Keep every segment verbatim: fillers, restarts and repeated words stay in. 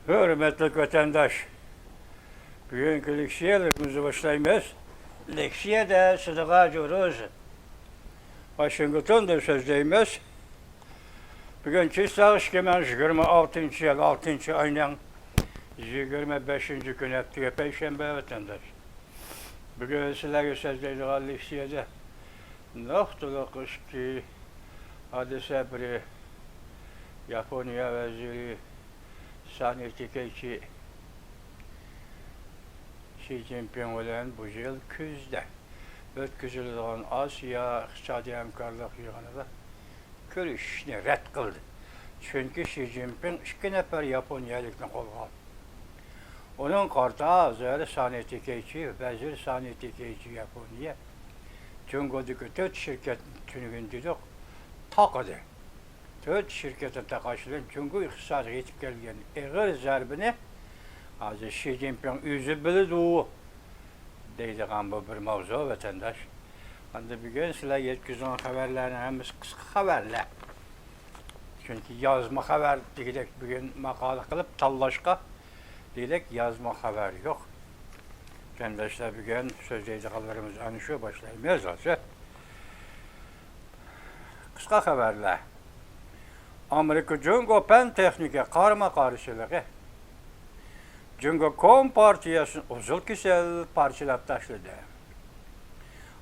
ھۆرمەتلىك ۋەتەنداش، بۈگۈنكى لېكسىيەلىرىمىزنى باشلايمىز. لېكسىيەدە سىدىغاجۇ روزى، ۋاشىنگتوندا سۆزلەيمىز. بۈگۈن چىسلاغ ئىككى مىڭ يىگىرمە ئالتىنچى يىل، ئالتىنچى ئاينىڭ يىگىرمە بەشىنچى كۈنى، ھەپتىگە پەيشەنبە، ۋەتەنداش. بۈگۈن سىلەرگە سۆزلەيدىغان لېكسىيەدە نۇقتىلىق ئىككى ھادىسە، بىرى ياپونىيە ۋەزىرى سانى تېكەيچى شى جىنپىڭ بىلەن بۇ يىل كۈزدە ئۆتكۈزۈلىدىغان ئاسىيا ئىقتىسادىي ھەمكارلىق يىغىنىدا كۆرۈشۈشنى رەت قىلدى. چۈنكى شى جىنپىڭ ئىككى نەپەر ياپونىيەلىكنى قولغا ئالدى. ئۇنىڭغا قارىتا ھازىر سانى تېكەيچى، ۋەزىر سانى تېكەيچى ياپونىيە جۇڭگودىكى تۆت شىركەتنى تۈنۈگۈن دېدۇق، تاقىدى. تۆت شىركەتنى تاقاش بىلەن جۇڭگو ئىقتىسادىغا يېتىپ كەلگەن ئېغىر زەربىنى ھازىر شى جىنپىڭ ئۆزى بىلىدۇ دەيدىغان بۇ بىر ماۋزۇ، ۋەتەنداش. ئەمدى بۈگۈن سىلەرگە يەتكۈزىدىغان خەۋەرلەرنىڭ ھەممىسى قىسقا خەۋەرلەر. چۈنكى يازما خەۋەر دېگۈدەك بۈگۈن ماقالە قىلىپ تاللاشقا دېگۈدەك يازما خەۋەر يوق. قېرىنداشلار، بۈگۈن سۆزلەيدىغانلىرىمىز ئەنە شۇ، باشلايمىز ھازىر. قىسقا خەۋەرلەر. ئامېرىكا جۇڭگو پەن تېخنىكا قارىمۇ قارشىلىقى جۇڭگو كومپارتىيەسىنى ئۇزۇل كېسەل پارچىلاپ تاشلىدى.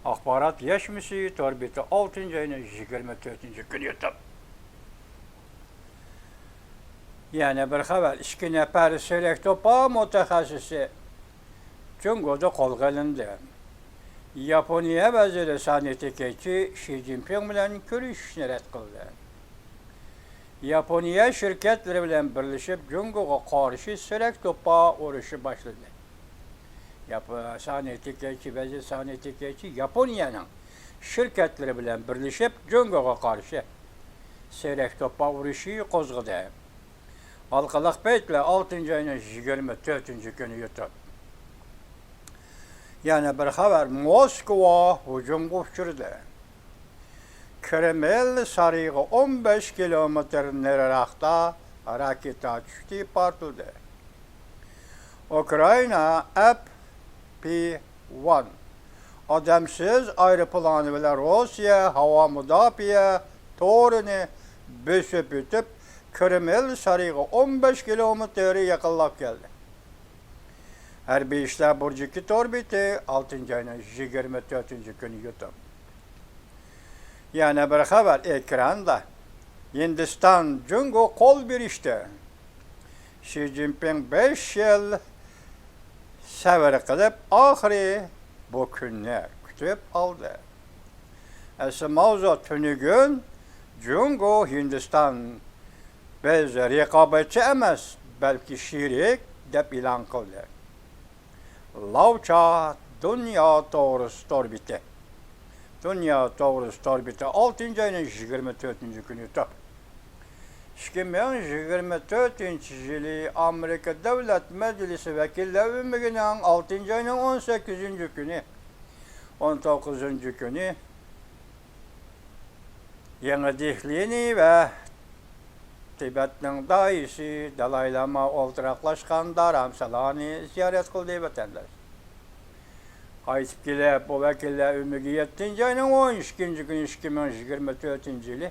ئاخبارات يەشمىسى تور بېتى، ئالتىنچى ئاينىڭ يىگىرمە تۆتىنچى كۈنى يۇتۇپ. يەنە بىر خەۋەر، ئىككى نەپەر سېرەك توپا مۇتەخەسسىسى جۇڭگودا قولغا ئېلىندى. ياپونىيە ۋەزىرى سانى تېكەيچى شى جىنپىڭ بىلەن كۆرۈشۈشنى رەت قىلدى. ياپونىيە شىركەتلىرى بىلەن بىرلىشىپ جۇڭگوغا قارشى سېرەك توپا ئۇرۇشى باشلىدى. ياپ-، سانى تېكەيچى، ۋەزىر سانى تېكەيچى ياپونىيەنىڭ شىركەتلىرى بىلەن بىرلىشىپ جۇڭگوغا قارشى سېرەك توپا ئۇرۇشى قوزغىدى. ھالقىلىق پەيتلەر، ئالتىنچى ئاينىڭ يىگىرمە تۆتىنچى كۈنى يۇتۇپ. يەنە بىر خەۋەر، موسكۋا ھۇجۇمغا ئۇچرىدى. كرېمل سارىيىغا ئون بەش كىلومېتىر نېرىراقتا راكېتا چۈشتى، پارتلىدى. ئۇكرائىنا ئەپ پى ۋان ئادەمسىز ئايروپىلانى بىلەن روسىيە ھاۋا مۇداپىئە تورىنى بۆسۈپ ئۆتۈپ، كرېمل سارىيىغا ئون بەش كىلومېتىر يېقىنلاپ كەلدى. ھەربىي ئىشلار بۇرجىكى تور بېتى، ئالتىنچى ئاينىڭ يىگىرمە تۆتىنچى كۈنى يۇتۇپ. يەنە بىر خەۋەر ئېكراندا. ھىندىستان جۇڭگو قول بېرىشتە. شى جىنپىڭ بەش يىل سەۋر قىلىپ، ئاخىرى بۇ كۈننى كۈتۈپ ئالدى. ئەسلى ماۋزۇ تۈنۈگۈن جۇڭگو، ھىندىستان بىز رىقابەتچى ئەمەس، بەلكى شېرىك، دەپ ئېلان قىلدى. لاۋچا دۇنيا توغرىسى تور بېتى. دۇنيا توغرىسى تور بېتى، ئالتىنچى ئاينىڭ يىگىرمە تۆتىنچى كۈنى يۇتۇپ. ئىككى مىڭ يىگىرمە تۆتىنچى يىلى ئامېرىكا دۆلەت مەجلىسى ۋەكىللەر ئۆمىكىنىڭ ئالتىنچى ئاينىڭ ئون سەككىزىنچى كۈنى، ئون توققۇزىنچى كۈنى يېڭى دېھلىنى ۋە تىبەتنىڭ داھىيسى دالاي لاما ئولتۇراقلاشقان دارامسالانى زىيارەت قىلدى، ۋەتەنداش. قايتىپ كېلىپ، بۇ ۋەكىللەر ئۆمىكى يەتتىنچى ئاينىڭ ئون ئىككىنچى كۈنى، ئىككى مىڭ يىگىرمە تۆتىنچى يىلى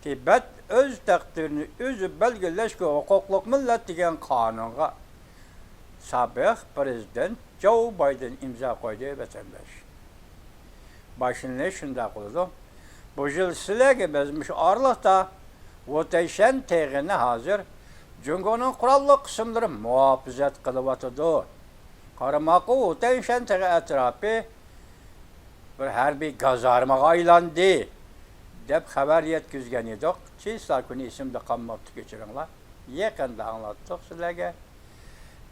تىبەت ئۆز تەقدىرىنى ئۆزى بەلگىلەشكە ھوقۇقلۇق مىللەت دېگەن قانۇنغا سابىق پىرېزىدېنت جو بايدېن ئىمزا قويدى، ۋەتەنداش. باشلىنىش شۇنداق بولىدۇ. بۇ يىل سىلەرگە بىز مۇشۇ ئارىلىقتا ۋۇتەيشەن تېغىنى ھازىر جۇڭگونىڭ قوراللىق قىسىملىرى مۇھاپىزەت قىلىۋاتىدۇ. قارىماققا، ۋۇتەيشەن تېغى ئەتراپى بىر ھەربىي گازارمىغا ئايلاندى، دەپ خەۋەر يەتكۈزگەن ئىدۇق. چىسلا كۈنى ئېسىمدە قالماپتۇ، كەچۈرۈڭلار. يېقىندا ئاڭلاتتۇق سىلەرگە.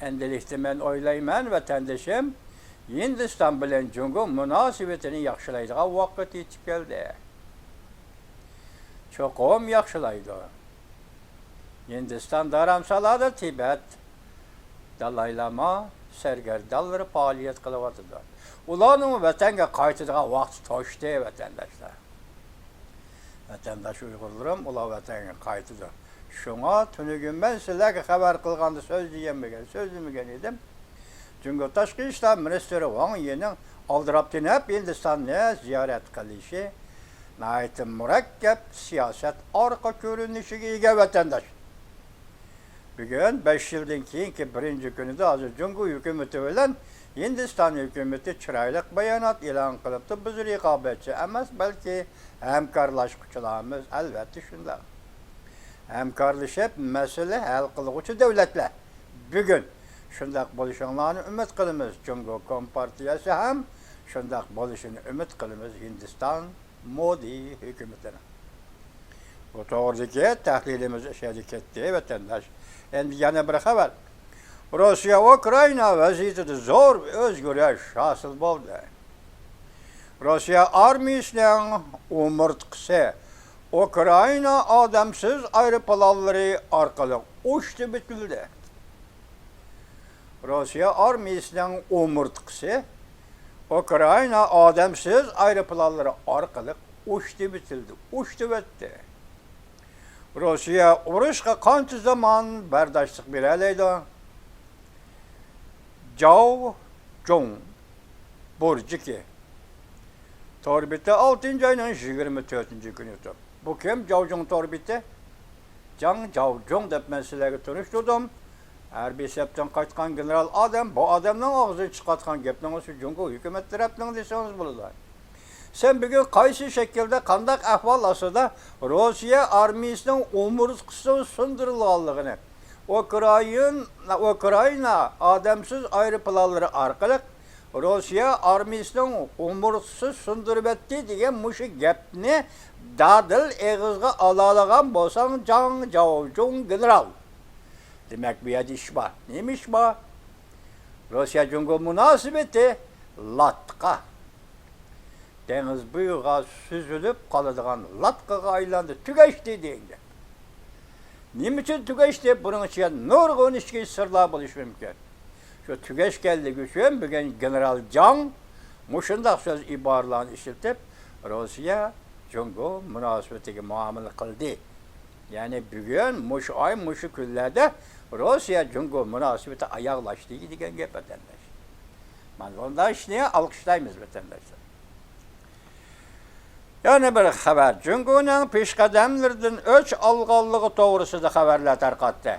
ئەمدىلىكتە مەن ئويلايمەن، ۋەتەندىشىم، ھىندىستان بىلەن جۇڭگو مۇناسىۋىتىنى ياخشىلايدىغان ۋاقىت يېتىپ كەلدى. چوقۇم ياخشىلايدۇ. ھىندىستان دارامسالادا تىبەت دالاي لاما سەرگەردانلىرى پائالىيەت قىلىۋاتىدۇ. ئۇلارنىڭ ۋەتەنگە قايتىدىغان ۋاقتى توشتى، ۋەتەنداشلار. ۋەتەنداش ئۇيغۇرلىرىم، ئۇلار ۋەتەنگە قايتىدۇ. شۇڭا تۈنۈگۈن مەن سىلەرگە خەۋەر قىلغاندا سۆزلىيەلمىگەن، سۆزلىمىگەن ئىدىم. جۇڭگو تاشقى ئىشلار مىنىستىرى ۋاڭ يىنىڭ ئالدىراپ تېنەپ ھىندىستاننى زىيارەت قىلىشى ناھايىتى مۇرەككەپ سىياسەت ئارقا كۆرۈنۈشىگە ئىگە، ۋەتەنداش. بۈگۈن بەش يىلدىن كېيىنكى بىرىنچى كۈنىدە ھازىر جۇڭگو ھۆكۈمىتى بىلەن ھىندىستان ھۆكۈمىتى چىرايلىق بايانات ئېلان قىلىپتۇ. بىز رىقابەتچى ئەمەس، بەلكى ھەمكارلاشقۇچىلارمىز. ئەلۋەتتە شۇنداق. ھەمكارلىشىپ مەسىلە ھەل قىلغۇچى دۆلەتلەر. بۈگۈن شۇنداق بولۇشۇڭلارنى ئۈمىد قىلىمىز. جۇڭگو كومپارتىيەسى ھەم شۇنداق بولۇشىنى ئۈمىد قىلىمىز، ھىندىستان مودى ھۆكۈمىتىنىڭ. بۇ توغرىدىكى تەھلىلىمىز ئەشەدە كەتتى، ۋەتەنداش. ئەمدى يەنە بىر خەۋەر. روسىيە ئۇكرائىنا ۋەزىيىتىدە زور ئۆزگىرىش ھاسىل بولدى. روسىيە ئارمىيىسىنىڭ ئومۇرتقىسى ئۇكرائىنا ئادەمسىز ئايروپىلانلىرى ئارقىلىق ئۇچتى بىتىلدى. روسىيە ئارمىيىسىنىڭ ئومۇرتقىسى ئۇكرائىنا ئادەمسىز ئايروپىلانلىرى ئارقىلىق ئۇچتى بىتىلدى، ئۇچتى بەتتى. روسىيە ئۇرۇشقا قانچە زامان بەرداشلىق بېرەلەيدۇ؟ جاۋ جۇڭ بۇرجىكى تور بېتى، ئالتىنچى ئاينىڭ يىگىرمە تۆتىنچى كۈنى يوتۇپ. بۇ كىم؟ جاۋ جۇڭ تور بېتى. جاڭ جاۋ جۇڭ دەپ مەن سىلەرگە تونۇشتۇردۇم. ھەربىي سەپتىن قايتقان گېنېرال ئادەم، بۇ ئادەمنىڭ ئاغزىدىن چىقىۋاتقان گەپنىڭ ئۆزى جۇڭگو ھۆكۈمەت تەرەپنىڭ دېسىڭىز بولىدۇ. سەن بۈگۈن قايسى شەكىلدە، قانداق ئەھۋال ئاستىدا روسىيە ئارمىيىسىنىڭ ئومۇرتقىسىنىڭ سۇندۇرۇلغانلىقىنى، ئۇكرائىن-، ئۇكرائىنا ئادەمسىز ئايروپىلانلىرى ئارقىلىق روسىيە ئارمىيىسىنىڭ ئومۇرتقىسى سۇندۇرۇۋەتتى دېگەن مۇشۇ گەپنى دادىل ئېغىزغا ئالالىغان بولساڭ، جاڭ جاۋجۇڭ گېنېرال. دېمەك، بۇ يەردە ئىش بار. نېمە ئىش بار؟ روسىيە جۇڭگو مۇناسىۋىتى لاتقا، دېڭىز بويىغا سۈزۈلۈپ قالىدىغان لاتقىغا ئايلاندى، تۈگەشتى دېگەن گەپ. نېمە ئۈچۈن تۈگەشتى؟ بۇنىڭ ئىچىدە نۇرغۇن ئىچكى سىرلار بولۇشى مۇمكىن. شۇ تۈگەشكەنلىكى ئۈچۈن بۈگۈن گېنېرال جاڭ مۇشۇنداق سۆز ئىبارىلەرنى ئىشلىتىپ، روسىيە جۇڭگو مۇناسىۋىتىگە مۇئامىلە قىلدى. يەنى بۈگۈن، مۇشۇ ئاي، مۇشۇ كۈنلەردە روسىيە جۇڭگو مۇناسىۋىتى ئاياغلاشتى دېگەن گەپ، ۋەتەنداش. مانا بۇنداق ئىشنى ئالقىشلايمىز، ۋەتەنداشلار. يەنە بىر خەۋەر، جۇڭگونىڭ پېشقەدەملىرىدىن ئۆچ ئالغانلىقى توغرىسىدا خەۋەرلەر تارقاتتى.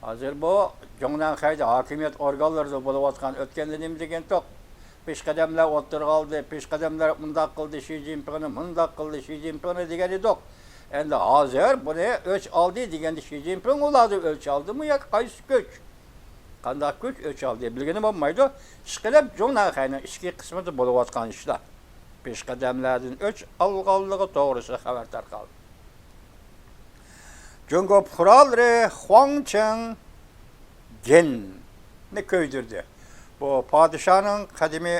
ھازىر بۇ جۇڭنەنخەيدە ھاكىمىيەت ئورگانلىرىدا بولۇۋاتقان، ئۆتكەندە نېمە دېگەنتۇق؟ پېشقەدەملەر ئوتتۇرىغا ئالدى، پېشقەدەملەر ئۇنداق قىلدى، شى جىنپىڭنى مۇنداق قىلدى، شى جىنپىڭنى دېگەن ئىدۇق. ئەمدى ھازىر بۇنى ئۆچ ئالدى دېگەندە، شى جىنپىڭ ئۇلاردىن ئۆچ ئالدىمۇ ياكى قايسى كۈچ؟ قانداق كۈچ ئۆچ ئالدى؟ بىلگىلى بولمايدۇ. ئىشقىلىپ، جۇڭنەنخەينىڭ ئىچكى قىسمىدا بولۇۋاتقان ئىشلار. پېشقەدەملەردىن ئۆچ ئالغانلىقى توغرىسىدا خەۋەر تارقالدى. جۇڭگو پۇقرالىرى خۇاڭ چىڭ گېننى كۆيدۈردى. بۇ پادىشاھنىڭ قەدىمىي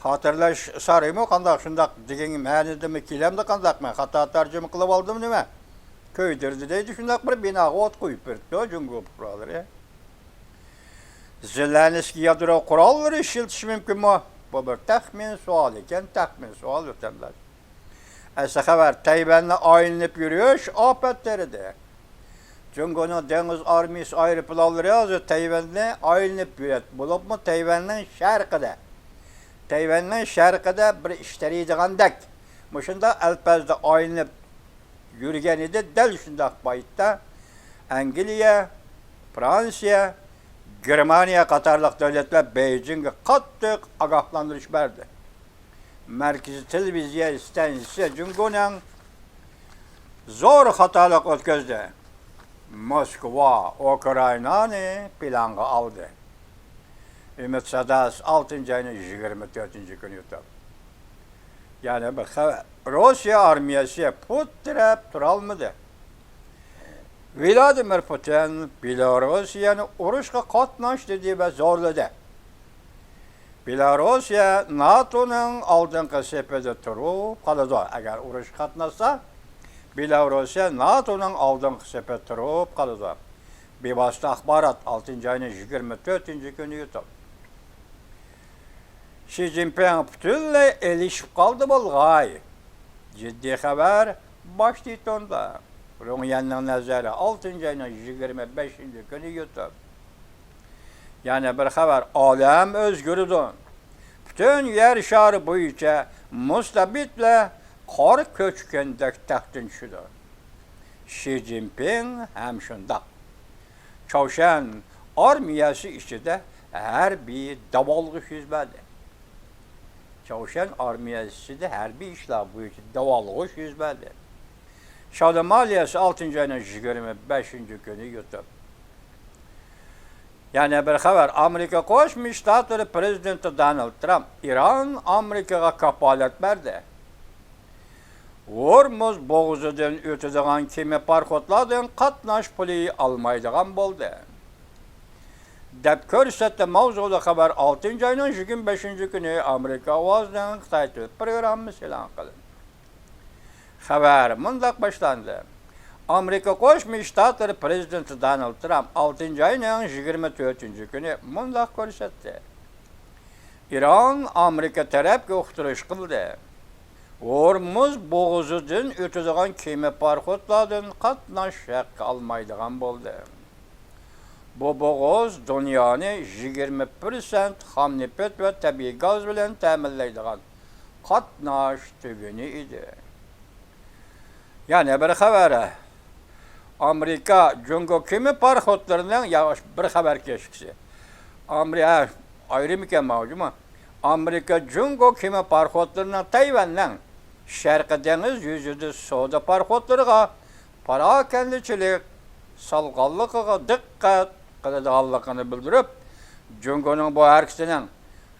خاتىرىلەش سارىيىمۇ قانداق، شۇنداق دېگەن مەنىدىمۇ كېلەمدۇ قانداق؟ مەن خاتا تەرجىمە قىلىۋالدىم نېمە؟ كۆيدۈردى دەيدۇ، شۇنداق بىر بىناغا ئوت قويۇپ بېرىپتۇ جۇڭگو پۇقرالىرى. زېلېنسكىي يادرو قوراللىرى ئىشلىتىشى مۇمكىنمۇ؟ بۇ بىر تەخمىن سوئال ئىكەن، تەخمىن سوئال، ۋەتەنداش. ئەسلى خەۋەر، تەيۋەننى ئايلىنىپ يۈرۈش ئاپەت تېرىدى. جۇڭگونىڭ دېڭىز ئارمىيىسى ئايروپىلانلىرى ھازىر تەيۋەننى ئايلىنىپ يۈرەت، بولۇپمۇ تەيۋەننىڭ شەرقىدە، تەيۋەننىڭ شەرقىدە بىر ئىش تېرىيدىغاندەك، مۇشۇنداق ئەلپەزدە ئايلىنىپ يۈرگەن ئىدى. دەل شۇنداق پايتتا ئەنگلىيە، فرانسىيە، گېرمانىيە قاتارلىق دۆلەتلەر بېيجىڭغا قاتتىق ئاگاھلاندۇرۇش بەردى. مەركىزىي تېلېۋىزىيە ئىستانسىسى جۇڭگونىڭ زور خاتالىق ئۆتكۈزدى. موسكۋا ئۇكرائىنانى پىلانغا ئالدى. ئۈمىد ساداسى، ئالتىنچى ئاينىڭ يىگىرمە تۆتىنچى كۈنى يوتۇپ. يەنە بىر خەۋەر. روسىيە ئارمىيەسى پۇت تىرەپ تۇرالمىدى. ۋلادىمىر پۇتىن بېلاروسىيەنى ئۇرۇشقا قاتناش دېدى ۋە زورلىدى. بېلاروسىيە ناتونىڭ ئالدىنقى سېپىدە تۇرۇپ قالىدۇ. ئەگەر ئۇرۇشقا قاتناشسا، بېلاروسىيە ناتونىڭ ئالدىنقى سېپىدە تۇرۇپ قالىدۇ. بىۋاسىتە ئاخبارات، ئالتىنچى ئاينىڭ يىگىرمە تۆتىنچى كۈنى يوتۇپ. شى جىنپىڭ پۈتۈنلەي ئېلىشىپ قالدى بولغاي. جىددىي خەۋەر، ۋاشىنگتوندا. رۇڭيەننىڭ نەزەرى، ئالتىنچى ئاينىڭ يىگىرمە بەشىنچى كۈنى يۇتۇپ. يەنە بىر خەۋەر، ئالەم ئۆزگىرىدۇ. پۈتۈن يەر شارى بويىچە مۇستەبىتلەر قار كۆچكەندەك تەختتىن چۈشىدۇ. شى جىنپىڭ ھەم شۇنداق. چاۋشيەن ئارمىيەسى ئىچىدە ھەربىي داۋالغۇش يۈز بەردى. چاۋشيەن ئارمىيەسى ئىچىدە ھەربىي ئىشلار بويىچە داۋالغۇش يۈز بەردى. شاۋدۇ مالىيەسى ئالتىنچى ئاينىڭ يىگىرمە بەشىنچى كۈنى يۇتۇپ. يەنە بىر خەۋەر، ئامېرىكا قوشما شتاتلىرى پرېزىدېنتى دونالد ترامپ ئىران ئامېرىكىغا كاپالەت بەردى. ھورمۇز بوغۇزىدىن ئۆتىدىغان كېمە پاراخوتلاردىن قاتناش پۇلى ئالمايدىغان بولدى، دەپ كۆرسەتتى. ماۋزۇلۇق خەۋەر ئالتىنچى ئاينىڭ يىگىرمە بەشىنچى كۈنى ئامېرىكا ئاۋازىنىڭ خىتاي تىل پروگراممىسى ئېلان قىلىندى. خەۋەر مۇنداق باشلاندى. ئامېرىكا قوشما شتاتلىرى پرېزىدېنتى دونالد ترامپ ئالتىنچى ئاينىڭ يىگىرمە تۆتىنچى كۈنى مۇنداق كۆرسەتتى. ئىران ئامېرىكا تەرەپكە ئۇقتۇرۇش قىلدى. ھورمۇز بوغۇزىدىن ئۆتىدىغان كېمە پاراخوتلاردىن قاتناش ھەققى ئالمايدىغان بولدى. بۇ بوغۇز دۇنيانى يىگىرمە پىرسەنت خام نېفىت ۋە تەبىئىي گاز بىلەن تەمىنلەيدىغان قاتناش تۈگۈنى ئىدى. يەنە بىر خەۋەر. ئامېرىكا جۇڭگو كېمە پاراخوتلىرىنىڭ، يا، بىر خەۋەر كەچىكىشى. ئامېرىكا، ئايرىم ئىكەن ماۋۇ جۇمۇ. ئامېرىكا جۇڭگو كېمە پاراخوتلىرىنىڭ تەيۋەننىڭ شەرقىي دېڭىز يۈزىدە سودا پاراخوتلىرىغا پاراكەندىچىلىك سالغانلىقىغا دىققەت قىلىدىغانلىقىنى بىلدۈرۈپ، جۇڭگونىڭ بۇ ھەرىكىتىنىڭ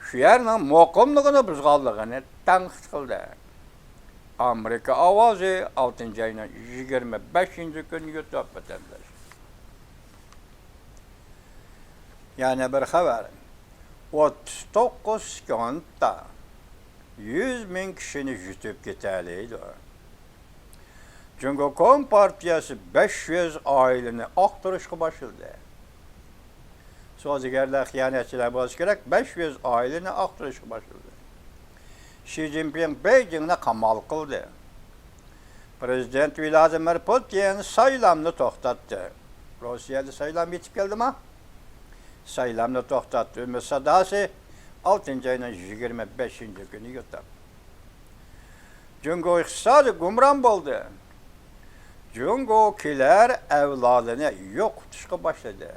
شۇ يەرنىڭ مۇقىملىقىنى بۇزغانلىقىنى تەنقىد قىلدى. ئامېرىكا ئاۋازى، ئالتىنچى ئاينىڭ يىگىرمە بەشىنچى كۈنى يۇتۇپ ۋەتەنداش. يەنە بىر خەۋەر. ئوتتۇز توققۇز سېكۇنتتا يۈز مىڭ كىشىنى يۇتۇپ كېتەلەيدۇ. جۇڭگو كومپارتىيەسى بەش يۈز ئائىلىنى ئاختۇرۇشقا باشلىدى. سودىگەرلەر خىيانەتچىلەر بولسا كېرەك، بەش يۈز ئائىلىنى ئاختۇرۇشقا باشلىدى. شى جىنپىڭ بېيجىڭنى قامال قىلدى. پرېزىدېنت ۋلادىمىر پۇتىن سايلامنى توختاتتى. روسىيەدە سايلام يېتىپ كەلدىما؟ سايلامنى توختاتتى. ئۈمىد ساداسى، ئالتىنچى ئاينىڭ يىگىرمە بەشىنچى كۈنى يۇتۇپ. جۇڭگو ئىقتىسادى گۇمران بولدى. جۇڭگو كېلەر ئەۋلادىنى يوقىتىشقا باشلىدى.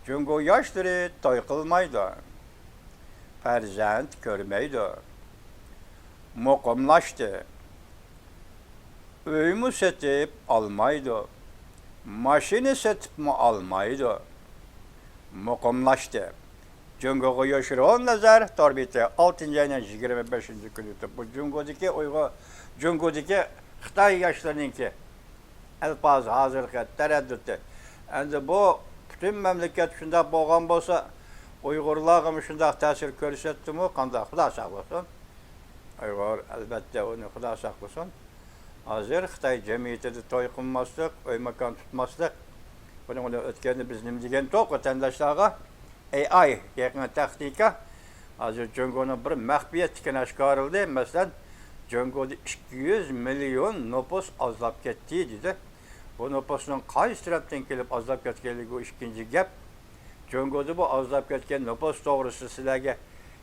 جۇڭگو ياشلىرى توي قىلمايدۇ، پەرزەنت كۆرمەيدۇ، مۇقىملاشتى. ئۆيمۇ سېتىپ ئالمايدۇ، ماشىنا سېتىپمۇ ئالمايدۇ، مۇقىملاشتى. جۇڭگوغا يوشۇرۇن نەزەر تور بېتى، ئالتىنچى ئاينىڭ يىگىرمە بەشىنچى كۈنى يۇتۇپ، بۇ جۇڭگودىكى ئۇيغۇر، جۇڭگودىكى خىتاي ياشلىرىنىڭكى ئەلپازى، ھازىرقى تەرەددۇتى. ئەمدى بۇ پۈتۈن مەملىكەت شۇنداق بولغان بولسا، ئۇيغۇرلارغىمۇ شۇنداق تەسىر كۆرسەتتىمۇ، قانداق؟ خۇدا ساقلىسۇن. ئۇيغۇر، ئەلۋەتتە، ئۇنى خۇدا ساقلىسۇن. ھازىر خىتاي جەمئىيىتىدە توي قىلماسلىق، ئۆي-ماكان تۇتماسلىق. بۇنىڭ بىلەن ئۆتكەندە بىز نېمە دېگەنتۇق ۋەتەنداشلارغا؟ ئەي ئاي، يېقىنقى تېخنىكا. ھازىر جۇڭگونىڭ بىر مەخپىيەت ئىكەنلىكى ئاشكارىلىدى. مەسىلەن، جۇڭگودا ئىككى يۈز مىليون نوپۇس ئازلاپ كەتتى دېدى. بۇ نوپۇسنىڭ قايسى تەرەپتىن كېلىپ ئازلاپ كەتكەنلىكى ئۇ ئىككىنچى گەپ. جۇڭگودا بۇ ئازلاپ كەتكەن نوپۇس توغرىسىدا سىلەرگە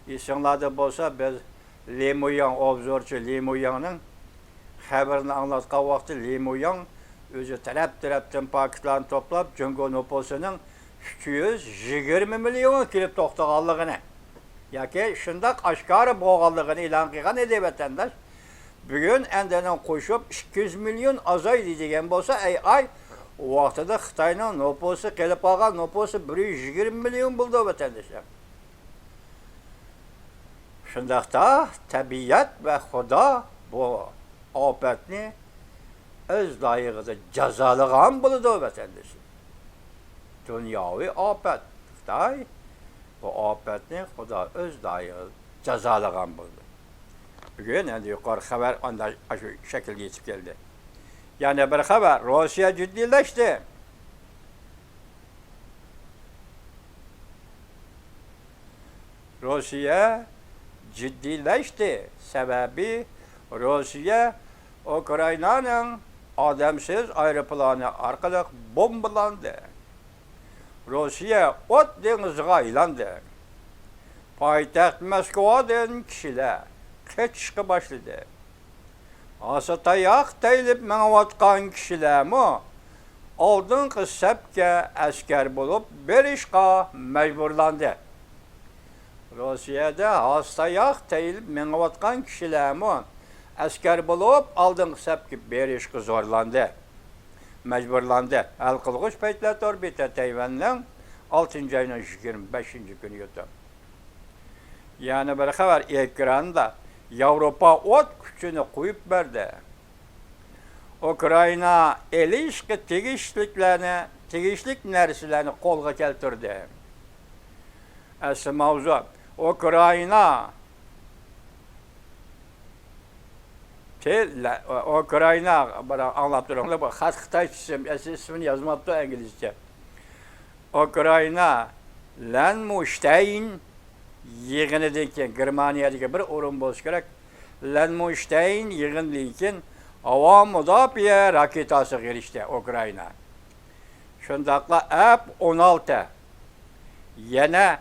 ئېسىڭلاردا بولسا، بىز لى مۇياڭ، ئوبزورچى لى مۇياڭنىڭ خەۋىرىنى ئاڭلاتقان ۋاقتى، لى مۇياڭ ئۆزى تەرەپ-تەرەپتىن پاكىتلارنى توپلاپ، جۇڭگو نوپۇسىنىڭ ئۈچ يۈز يىگىرمە مىليونغا كېلىپ توختىغانلىقىنى ياكى شۇنداق ئاشكارا بولغانلىقىنى ئېلان قىلغان ئىدى، ۋەتەنداش. بۈگۈن ئەندىنىڭ قوشۇپ ئىككى يۈز مىليون ئازايدى دېگەن بولسا، ئەي ئاي، ۋاقتىدا خىتاينىڭ نوپۇسى، قېلىپ قالغان نوپۇسى بىر يۈز يىگىرمە مىليون بولىدۇ، ۋەتەنداشلار. شۇنداقتا تەبىئەت ۋە خۇدا بۇ ئاپەتنى ئۆز لايىقىدا جازالىغان بولىدۇ، ۋەتەندىشىم. دۇنياۋى ئاپەت خىتاي، بۇ ئاپەتنى خۇدا ئۆز لايىقىدا جازالىغان بولىدۇ. بۈگۈن ئەمدى يۇقىرى خەۋەر ئانداق ئاشۇ شەكىلگە يېتىپ كەلدى. يەنە بىر خەۋەر، روسىيە جىددىيلەشتى. روسىيە جىددىيلەشتى، سەۋەبى روسىيە ئۇكرائىنانىڭ ئادەمسىز ئايروپىلانى ئارقىلىق بومبىلاندى. روسىيە ئوت دېڭىزىغا ئايلاندى. پايتەخت موسكۋادىن كىشىلەر قېچىشقا باشلىدى. ھاسا تاياق تېيىلىپ مېڭىۋاتقان كىشىلەرمۇ ئالدىنقى سەپكە ئەسكەر بولۇپ بېرىشقا مەجبۇرلاندى. روسىيەدە ھاسا تاياق تېيىلىپ مېڭىۋاتقان كىشىلەرمۇ ئەسكەر بولۇپ ئالدىنقى سەپكە بېرىشقا زورلاندى، مەجبۇرلاندى. ھەل قىلغۇچ پەيتلەر تور بېتى تەيۋەننىڭ ئالتىنچى ئاينىڭ يىگىرمە بەشىنچى كۈنى يوتۇن. يەنە بىر خەۋەر ئېكراندا. ياۋروپا ئوت كۈچىنى قويۇپ بەردى. ئۇكرائىنا ئېلىشقا تېگىشلىكلەرنى، تېگىشلىك نەرسىلەرنى قولغا كەلتۈردى. ئەسلى ماۋزۇ، ئۇكرائىنا تىل-، ئۇكرائىنا، بىر ئاڭلاپ تۇرۇڭلار، بۇ خەت خىتايچىسى، ئەسلى ئىسمىنى يازماپتۇ، ئىنگلىزچە. ئۇكرائىنا لەنمۇشتەين يىغىنىدىن كېيىن، گېرمانىيەدىكى بىر ئورۇن بولسا كېرەك، لەنمۇشتەين يىغىنىدىن كېيىن ھاۋا مۇداپىئە راكېتاسىغا ئېرىشتى ئۇكرائىنا. شۇنداقلا ئەپ ئون ئالتە، يەنە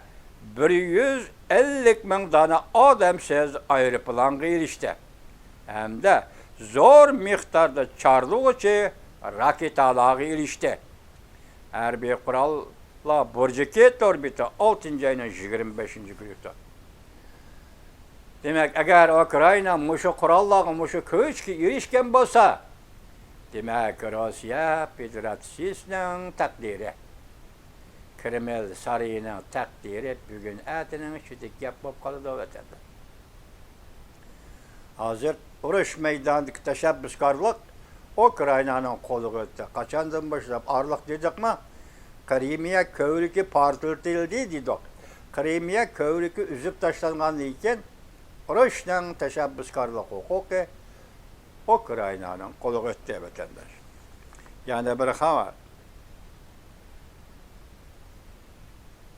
بىر يۈز ئەللىك مىڭ دانە ئادەمسىز ئايروپىلانغا ئېرىشتى ھەمدە زور مىقداردا چارلىغۇچى راكېتالارغا ئېرىشتى. ھەربىي قوراللار بۇرجىكى تور بېتى ئالتىنچى ئاينىڭ يىگىرمە بەشىنچى كۈنى. دېمەك، ئەگەر ئۇكرائىنا مۇشۇ قوراللارغا، مۇشۇ كۈچكە ئېرىشكەن بولسا، دېمەك، روسىيە فېدېراتسىيىسىنىڭ تەقدىرى، كرېمىل سارىيىنىڭ تەقدىرى بۈگۈن ئەتىنىڭ ئىچىدىكى گەپ بولۇپ قالىدۇ، ۋەتەنداش. ھازىر ئۇرۇش مەيدانىدىكى تەشەببۇسكارلىق ئۇكرائىنانىڭ قولىغا ئۆتتى. قاچاندىن باشلاپ ئارىلىق دېدۇقمۇ؟ قىرىمىيە كۆۋرۈكى پارتلىتىلدى دېدۇق. قىرىمىيە كۆۋرۈكى ئۈزۈپ تاشلانغاندىن كېيىن، ئۇرۇشنىڭ تەشەببۇسكارلىق ھوقۇقى ئۇكرائىنانىڭ قولىغا ئۆتتى، ۋەتەنداش. يەنە بىر خەۋەر.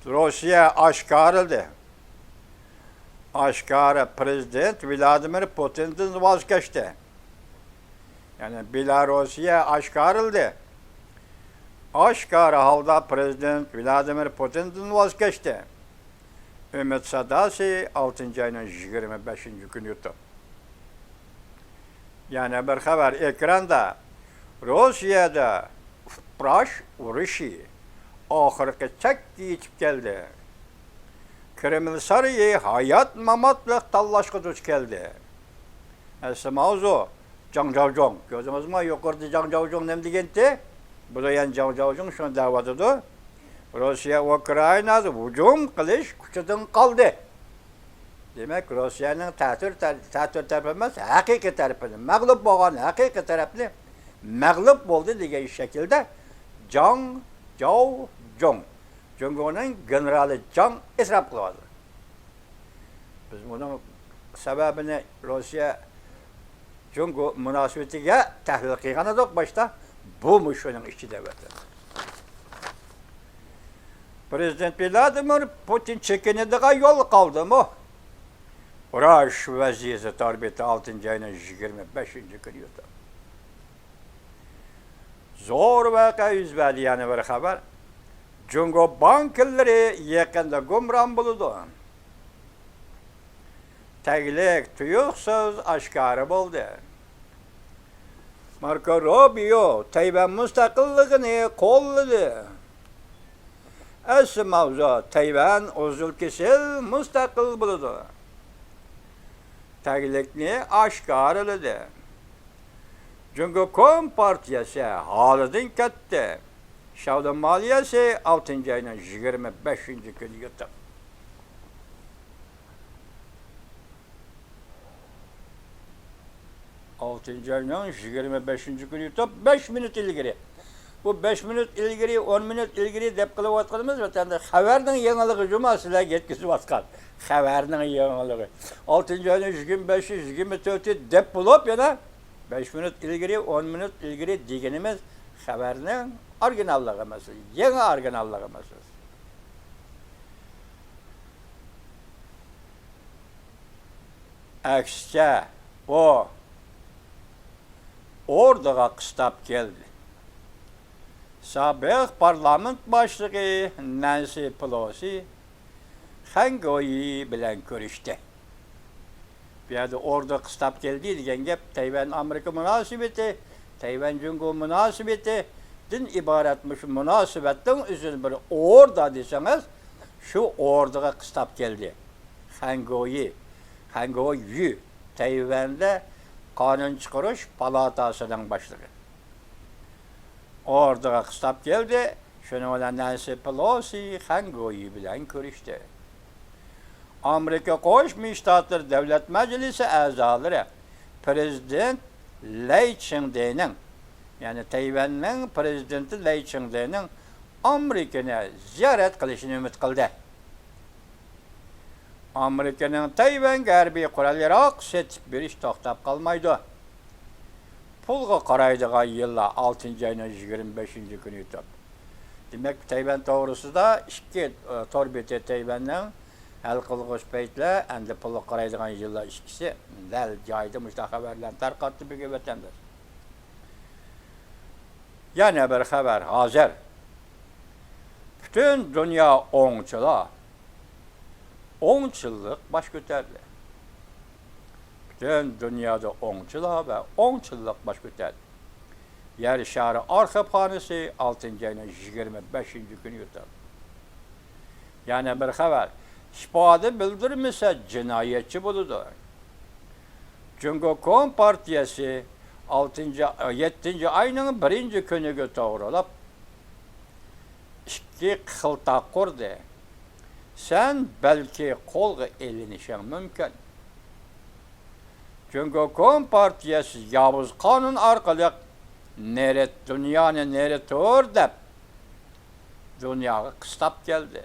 روسىيە ئاشكارىلىدى. ئاشكارا پرېزىدېنت ۋلادىمىر پۇتىندىن ۋاز كەچتى. يەنى بېلاروسىيە ئاشكارىلىدى. ئاشكارا ھالدا پرېزىدېنت ۋلادىمىر پۇتىندىن ۋاز كەچتى. ئۈمىد ساداسى، ئالتىنچى ئاينىڭ يىگىرمە بەشىنچى كۈنى يوتۇن. يەنە بىر خەۋەر ئېكراندا. روسىيەدە ئۇپراش ئۇرۇشى ئاخىرقى چەككە يېتىپ كەلدى. كرېمىل سارىيى ھايات-ماماتلىق تاللاشقا دۇچ كەلدى. ئەسلى ماۋزۇ، جاڭ جاۋجۇڭ. كۆردىڭىزمۇ، يۇقىرىدا جاڭ جاۋجۇڭ نېمە دېگەنتى؟ بۇدا يەنە جاڭ جاۋجۇڭ شۇنى دەۋاتىدۇ. روسىيە ئۇكرائىنادا ھۇجۇم قىلىش كۈچىدىن قالدى. دېمەك، روسىيەنىڭ تەتۈر تەر-، تەتۈر تەرىپى ئەمەس، ھەقىقىي تەرىپىنى، مەغلۇپ بولغان ھەقىقىي تەرەپنى، مەغلۇپ بولدى دېگەن شەكىلدە جاڭ جاۋجۇڭ، جۇڭگونىڭ گېنېرالى جاڭ ئېتىراپ قىلىۋالدى. بىز بۇنىڭ سەۋەبىنى روسىيە جۇڭگو مۇناسىۋىتىگە تەھلىل قىلغان ئىدۇق باشتا. بۇمۇ شۇنىڭ ئىچىدە، ۋەتەن. پرېزىدېنت ۋلادىمىر پۇتىن چېكىنىدىغان يول قالدىمۇ؟ ئۇراش ۋەزىيىتى تور بېتى ئالتىنچى ئاينىڭ يىگىرمە بەشىنچى كۈنى يوتۇن. زور ۋەقە يۈز بەردى، يەنە بىر خەۋەر. جۇڭگو بانكىلىرى يېقىندا گۇمران بولىدۇ. تەگلىك تۇيۇقسىز ئاشكارا بولدى. ماركو روبىيو تەيۋەن مۇستەقىللىقىنى قوللىدى. ئەسلى ماۋزۇ، تەيۋەن ئۇزۇل كېسىل مۇستەقىل بولىدۇ. تەگلىكنى ئاشكارىلىدى. جۇڭگو كومپارتىيەسى ھالىدىن كەتتى. شياۋدۇن مالىيەسى ئالتىنچى ئاينىڭ يىگىرمە بەشىنچى كۈنى يوتۇن. ئالتىنچى ئاينىڭ يىگىرمە بەشىنچى كۈنى يوتۇن، بەش مىنۇت ئىلگىرى. بۇ بەش مىنۇت ئىلگىرى، ئون مىنۇت ئىلگىرى دەپ قىلىۋاتقىنىمىز ۋەتەندە خەۋەرنىڭ يېڭىلىقى جۇما سىلەرگە يەتكۈزۈۋاتقان خەۋەرنىڭ يېڭىلىقى. ئالتىنچى ئاينىڭ يىگىرمە بەشى، يىگىرمە تۆتى دەپ بولۇپ يەنە بەش مىنۇت ئىلگىرى، ئون مىنۇت ئىلگىرى دېگىنىمىز خەۋەرنىڭ ئورىگىناللىقى مەسىلىسى، يېڭى ئورىگىناللىقى مەسىلىسى. ئەكسىچە، بۇ ئوردىغا قىستاپ كەلدى. سابىق پارلامېنت باشلىقى نەنسى پېلوسى خەنگويى بىلەن كۆرۈشتى. بۇ يەردە ئوردا قىستاپ كەلدى دېگەن گەپ تەيۋەن ئامېرىكا مۇناسىۋىتى، تەيۋەن جۇڭگو مۇناسىۋىتىدىن ئىبارەت مۇشۇ مۇناسىۋەتنىڭ ئۆزىنى بىر ئوردا دېسىڭىز، شۇ ئوردىغا قىستاپ كەلدى. خەنگويى، خەنگويۈ، تەيۋەندە قانۇن چىقىرىش پالاتاسىنىڭ باشلىقى. ئوردىغا قىستاپ كەلدى. شۇنىڭ بىلەن نەنسى پېلوسى خەنگويى بىلەن كۆرۈشتى. ئامېرىكا قوشما شتاتلىرى دۆلەت مەجلىسى ئەزالىرى پىرېزىدېنت لەي چىڭدېنىڭ، يەنى تەيۋەننىڭ پىرېزىدېنتى لەي چىڭدېنىڭ ئامېرىكىنى زىيارەت قىلىشىنى ئۈمىد قىلدى. ئامېرىكىنىڭ تەيۋەنگە ھەربىي قورال-ياراغ سېتىپ بېرىشى توختاپ قالمايدۇ. پۇلغا قارايدىغان يىللار ئالتىنچى ئاينىڭ يىگىرمە بەشىنچى كۈنى ئۆتۈپ. دېمەك، تەيۋەن توغرىسىدا ئىككى، ئە، تور بېتى تەيۋەننىڭ ھەل قىلغۇچ پەيتلەر، ئەمدى پۇلغا قارايدىغان يىللار ئىككىسى دەل جايىدا مۇشۇنداق خەۋەرلەرنى تارقاتتى بۈگۈن ۋەتەنداش. يەنە بىر خەۋەر ھازىر. پۈتۈن دۇنيا ئوڭچىلار، ئوڭچىللىق باش كۆتەردى. پۈتۈن دۇنيادا ئوڭچىلار ۋە ئوڭچىللىق باش كۆتەردى. يەر شارى ئارخىپخانىسى ئالتىنچى ئاينىڭ يىگىرمە بەشىنچى كۈنى يۆتەلدى. يەنە بىر خەۋەر. ئىپادە بىلدۈرمىسە جىنايەتچى بولىدۇ. جۇڭگو كومپارتىيەسى ئالتىنچى، يەتتىنچى ئاينىڭ بىرىنچى كۈنىگە توغرىلاپ ئىككى قىلتاق قۇردى. سەن بەلكى قولغا ئېلىنىشىڭ مۇمكىن. جۇڭگو كومپارتىيەسى ياۋۇز قانۇن ئارقىلىق نېرى، دۇنيانى نېرى تۇر دەپ، دۇنياغا قىستاپ كەلدى.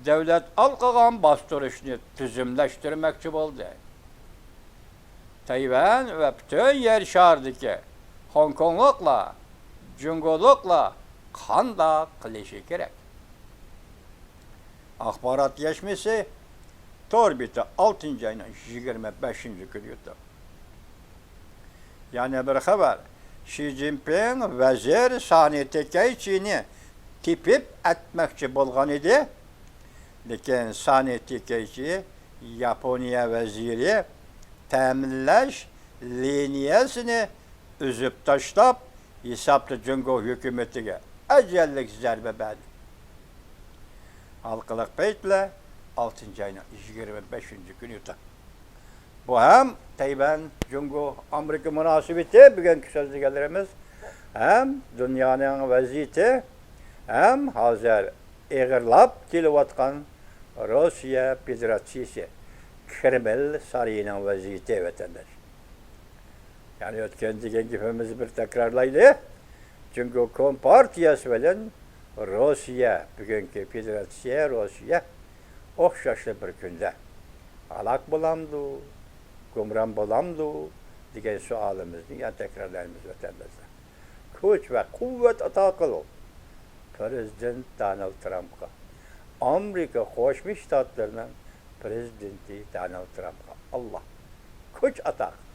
دۆلەت ئالقىغان باستۇرۇشنى تۈزۈملەشتۈرمەكچى بولدى. تەيۋەن ۋە پۈتۈن يەر شارىدىكى خوڭكوڭلۇقلار، جۇڭگولۇقلار قانداق قىلىشى كېرەك؟ ئاخبارات يەشمىسى تور بېتى ئالتىنچى ئاينىڭ يىگىرمە بەشىنچى كۈنى يۈرىدۇ. يەنە بىر خەۋەر. شى جىنپىڭ ۋەزىر سانى تېكەيچىنى تېپىپ ئەتمەكچى بولغان ئىدى. لېكىن سانى تېكەيچى ياپونىيە ۋەزىرى تەمىنلەش لىنىيەسىنى ئۈزۈپ تاشلاپ، ھېسابتا جۇڭگو ھۆكۈمىتىگە ئەجەللىك زەربە بەردى. ھالقىلىق پەيتلەر ئالتىنچى ئاينىڭ يىگىرمە بەشىنچى كۈنى يۈرىدۇ. بۇ ھەم تەيۋەن، جۇڭگو، ئامېرىكا مۇناسىۋىتى، بۈگۈنكى سۆزلىگەنلىرىمىز، ھەم دۇنيانىڭ ۋەزىيىتى، ھەم ھازىر ئېغىرلاپ كېلىۋاتقان روسىيە فېدېراتسىيىسى، كرېمىل سارىيىنىڭ ۋەزىيىتى، ۋەتەنداش. يەنى ئۆتكەن دېگەن گېپىمىزنى بىر تەكرارلايلى. جۇڭگو كومپارتىيەسى بىلەن روسىيە، بۈگۈنكى فېدېراتسىيە روسىيە ئوخشاشلا بىر كۈندە ھالاك بولامدۇ، گۇمران بولامدۇ دېگەن سوئالىمىزنى يەنە تەكرارلايمىز، ۋەتەنداشلار. كۈچ ۋە قۇۋۋەت ئاتا قىل پىرېزىدېنت دونالد ترامپقا، ئامېرىكا قوشما شتاتلىرىنىڭ پىرېزىدېنتى دونالد ترامپقا. ئاللا، كۈچ ئاتا قىل.